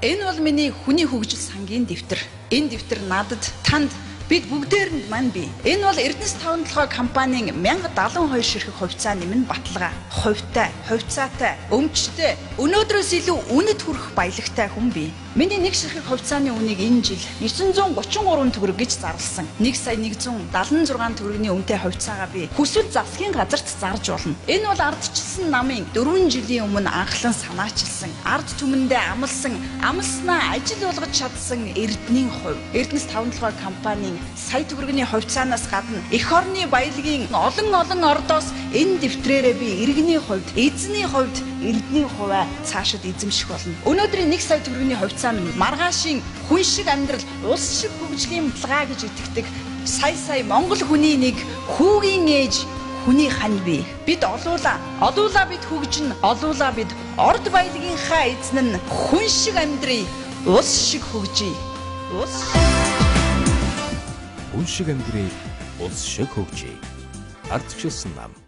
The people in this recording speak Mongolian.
Энэ бол миний хүний хөгжил сангийн дэвтэр. Энэ дэвтэр надад, танд, бид бүгдээрэнд мань бий. Энэ бол Эрдэнэс 5 толгой компанийн 1072 ширхэг хувьцаа нэмэн баталгаа. Хувьтай, хувьцаатай, өмчтэй, өнөөдрөөс илүү үнэт хүрэх баялагтай хүн бий. Миний нэг ширхэг хувьцааны үнийг энэ жил 933 төгрөг гэж зарласан. 1 сая 176 төгрөгийн үнэтэй хувьцаагаа би хүсвэл засгийн газарт зарж болно. Энэ бол ардчилсан намын 4 жилийн өмнө анхлан санаачилсан, ард түмэндээ амласан, амласнаа ажил болгож чадсан Эрдэнийн хувь. Эрдэнэс 5 толгой компанийн сая төгрөгийн хувьцаанаас гадна эх орны баялагын олон олон ордоос энэ дэвтрээрээ би иргэний хувьд, эзний хувьд Эрдэнийн хувиа цаашид эзэмших болно. Өнөөдрийн 1 сая төгрөгийн хувьцаа минь маргаашийн хүн шиг амьдрал, улс шиг хөгжлийн баталгаа гэж итгэдэг сая сая монгол хүний нэг хүүгийн ээж, хүний хань бий. Бид олуула, олуула бид хөгжин, олуула бид орд баялагынхаа эзэн нь хүн шиг амьдрий, улс шиг хөгжий. Улс Хүн шиг амьдрий, улс шиг хөгжий. Ардчилсан нам.